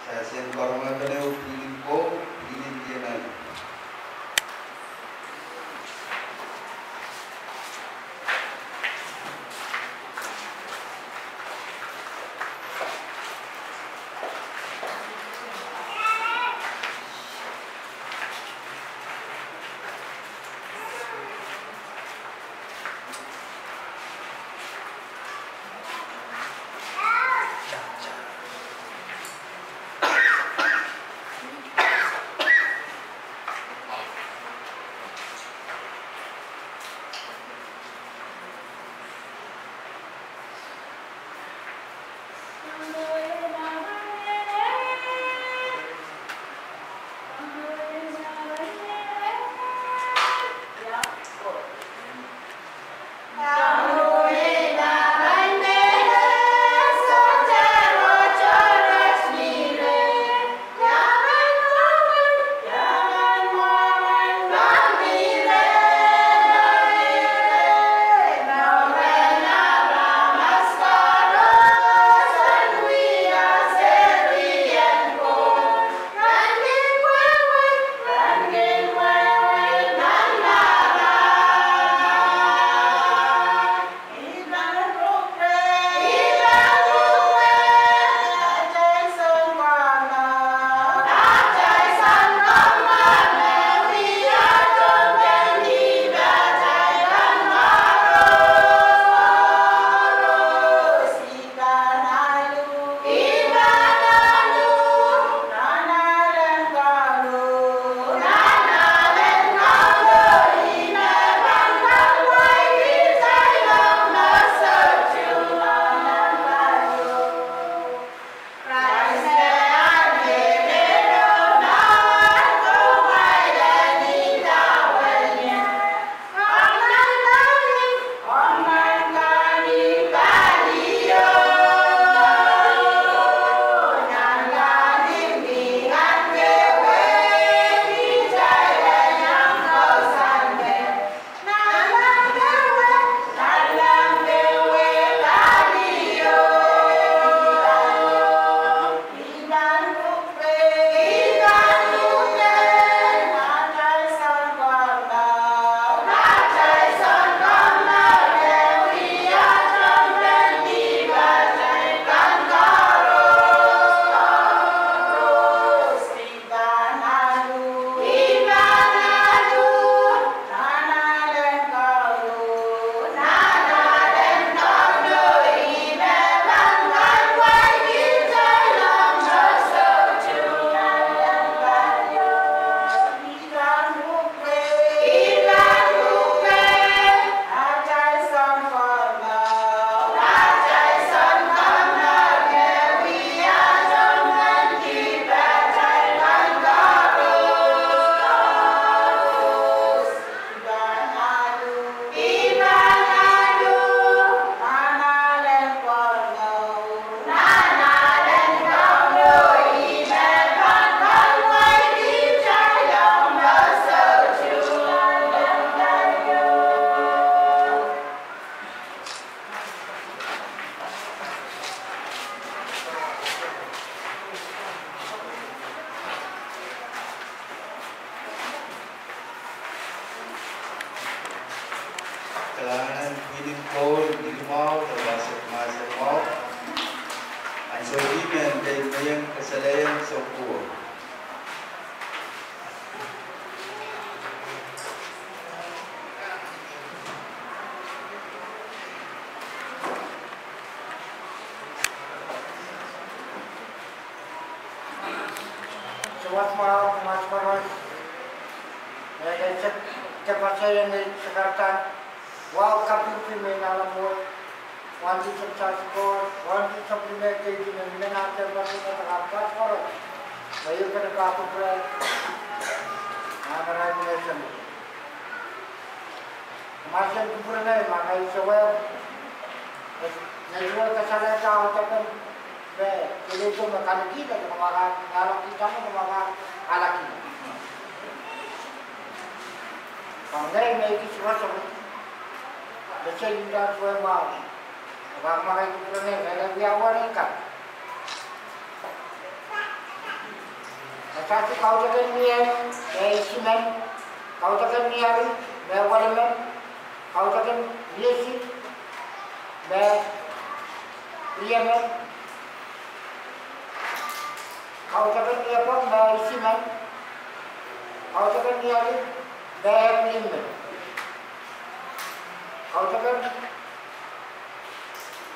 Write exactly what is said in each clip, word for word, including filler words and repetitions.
Sen karonge kene pwihnin koul, pwihnin tienel. Kalahngan en pwihnin koul ni limau, de pastor Master Mou. Ansou me I men dehr mwein kasalehiong sounkoa. Suwed mwahu, Master Mou. Mehlel sehse, kepasei en ei sakaradahn. Wahu kapingki me I men ale mwo. Wahn di sehse sasukohs, wahn di sehse pwuhk me keidi me I men ale kepasei me kak pahs koaros. Me I pil pahn kupwure. Nan arail mesen. Mahsen kupwure ngehi ma ngehi sewese. Ngehi sewese kasalehda uhdahn me, me, kilitu me kalikihda, de kumwail kak, ngalaki tang kumwail kak alaki. Pwe ngehi me I kis roson, me se inda sewese mwahu. Pwe ma ngehi kupwure ngehi, ngehi wia wani kan. Sasi kaudok en mie, me isimen, kaudok en mieri, me welimen, kaudok en miesik, me riemen, kaudok en miepwong, me isimen, kaudok en mieri, me ehk limmen, kaudok en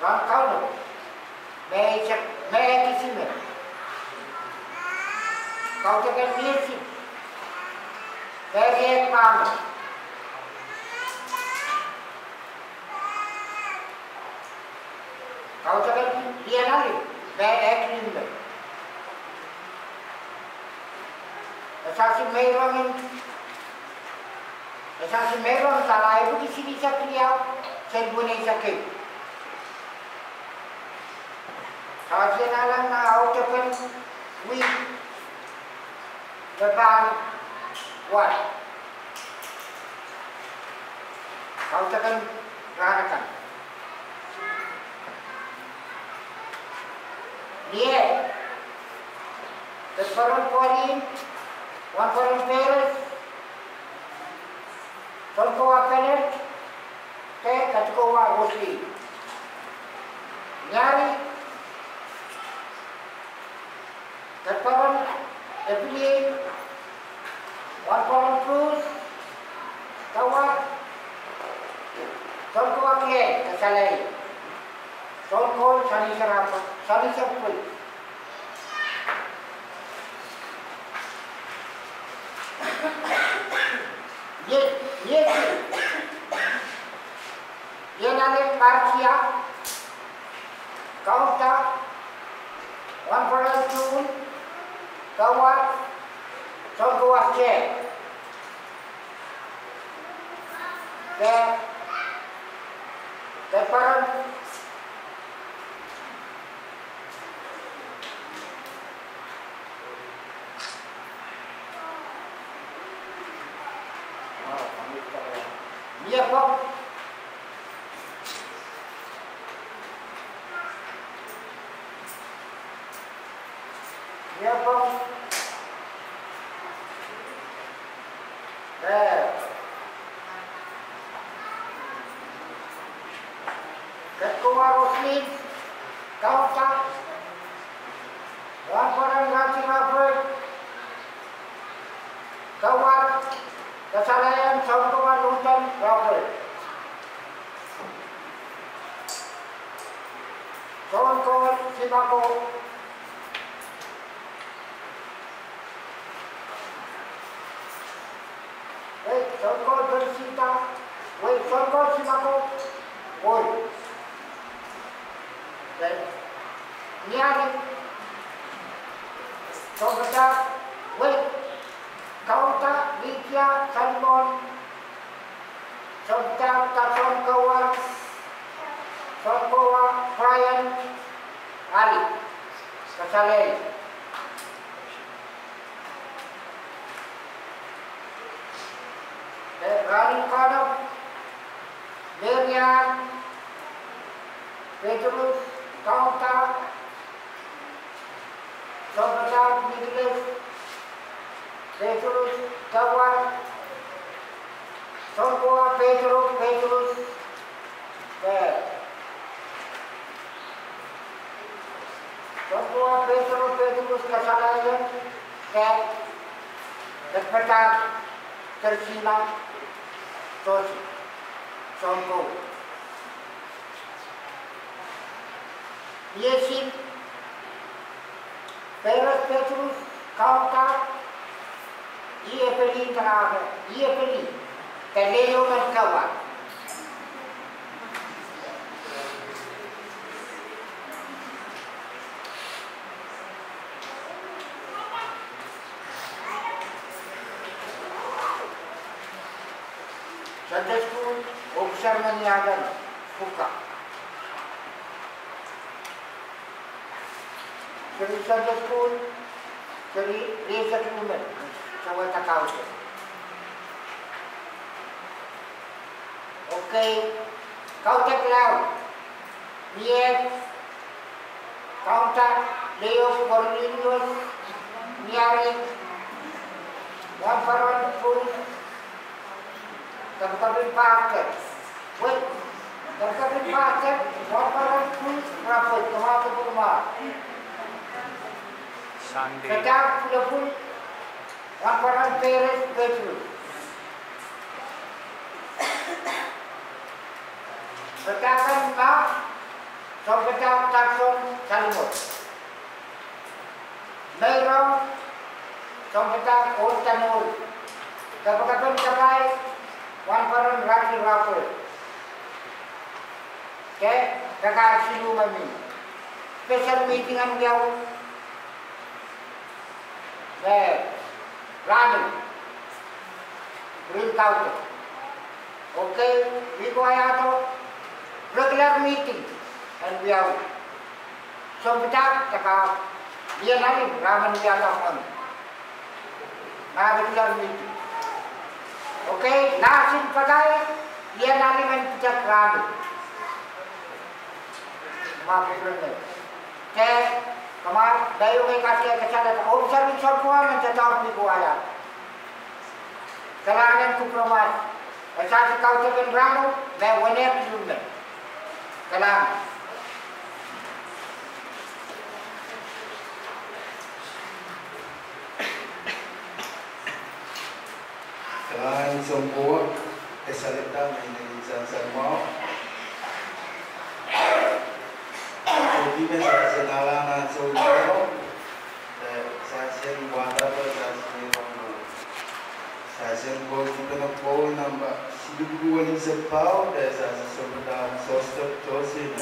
rahn kauno, me ehk isimen, kaudok en miesik, me riehk pahno, kaudok en rienali, me ehk limmen. E sasi meirong, e sasi meirong sala epwiki silihsek riau, seri weneisek ehu. Sasi en alehng audepen wihk me pahn wad. Kaudok en rahn akan. Mie, kedpoaron Poalin, wahnpoaron Peres, sounkowa Penet, de ketikou Roslin. Mieri, kedpoaron Epilin, wahnpoaron Bruce, Tawar, sounkowa Klen, kasalehlie, sounkowa Sanisera, Sanisepwil. Mie, mie, mie nale Martia, kaunda, wahnpoaron Tun, Tawar, sounkowa Klen. Ke, kedpoaron Miepwong. Miepwong. Eh. Ketikou Roslin, kaunda, wahnpoaron Rati Robert, Tawar, kasalehiong sounkowa London Robert. Sounkowa Simako. Wei, sounkowa Berisita. Wei, sounkowa Simako. Wei. Wei. Mieri. Sounpadahk. Wei. Kaunda Lydia Salmon. Sounpadahk Takson Kawar, sounkowa Brian Ali, kasalehiong. Eh, rahn en kauno, Marian Petrus, kaunda, sounpadahk Nicholas Petrus, Tawar, sounkowa Petrus, Petrus, eh, sounkowa Petrus, Petrus, kasalehiong, eh, kedpoaron Tersina Tosi, sounkowa. Mie sid, Peres Petrus, kaunda, Iepeli, tangahme, Iepeli, de leho men kawa. Sunday school, oh sermon akan, pwukat. Seri Sunday school, seri riehsek lumen, sewese kaudok. Okay, kaudok laud. Mie, kaunda, leho Cornelius, Miare, wahnpoaron pwuhk, kapakapin pastor. Wet, kapakapin pastor, wahnpoaron pwuhk, rapet, kamwakid pwuhk ma. Sunday. Padahk pwulopwul, wahnpoaron Peres Petru. Padahk kan ma, sounpadahk Takson Salimot. Meirong, sounpadahk Old Tanur. Kapakapin kapai, wahnpoaron Raki Rapo. Ke, kakar siluh me mi. Special meeting en wiawi. Eh, rahnwet. Rin kaudok. Okay, ih ko wiahda regular meeting en wiawi. Sounpadahk, taka, lien alim, rahmen wiahda en. Ma regular meeting. Okay, last in padahk, lien alim en pidek rahmen. Ma pidek rahmen. Te, kamwa, daiong e kasale, kasale, observing sounpwong, en te doadoahk ni ko wiahda. Kalahngan en kupwur mwahu. E sehse kaudok en rahno, me wenehdi men. Kalahngan. Kalahngan sounpwong, e salehda me inenen sansal mwahu. Sohte me sehse kalahngan sounpwong. Eh, sehse wahda pwe sehse wahda. Sehse Koht Tipen en Pohl namba siluh duwen eisek pahieu, de sehse sounpadahk Joseph Joseph.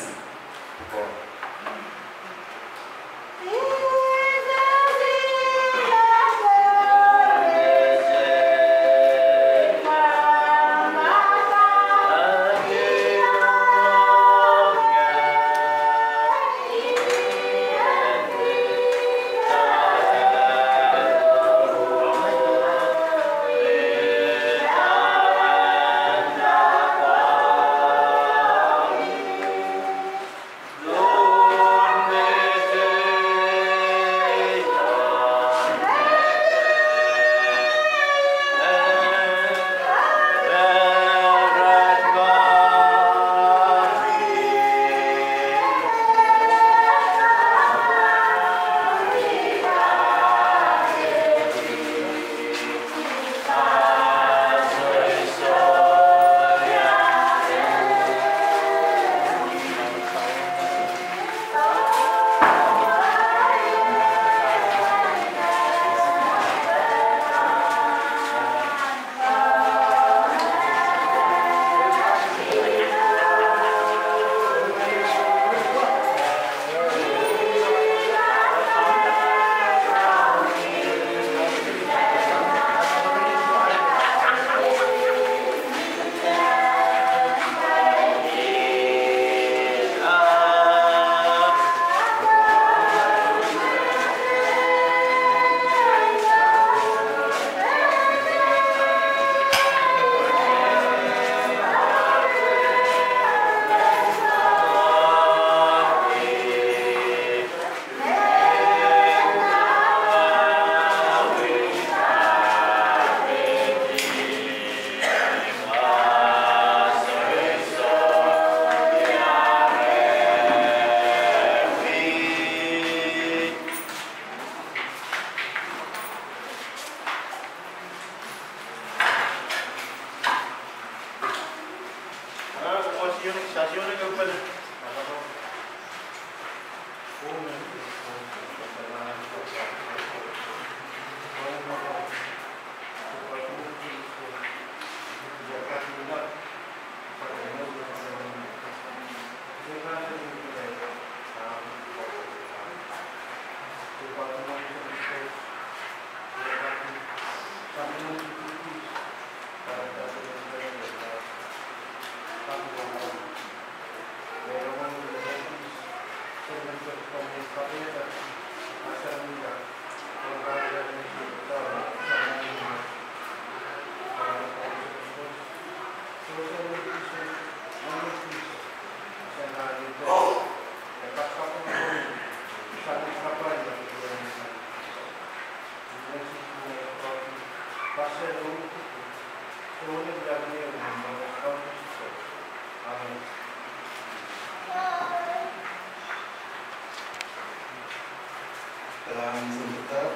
Kalahngan en Sounkomour,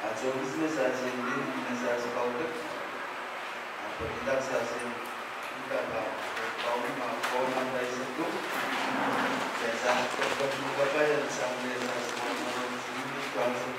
a tohn business a sen din, business a se kaudok. A pwe idak sa sen, idak a, kaun ma, kaun ma pai se tu. Sen sa, kapai, kapai, sang ne sa sen, sang ne sa sen.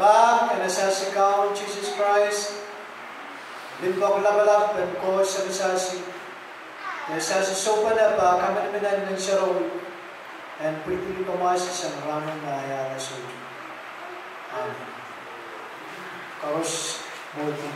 Mahk en Sahsi Kaun Sises Krais, limpoak lapalap en Koht Sahm Sahsi, de Sahsi Sounpene pahn kaminimin en Ngehn Sarawi, en pwilipwilki komwi sang rahn me ahi ala soutuk. Amen. Koaros mwohdi.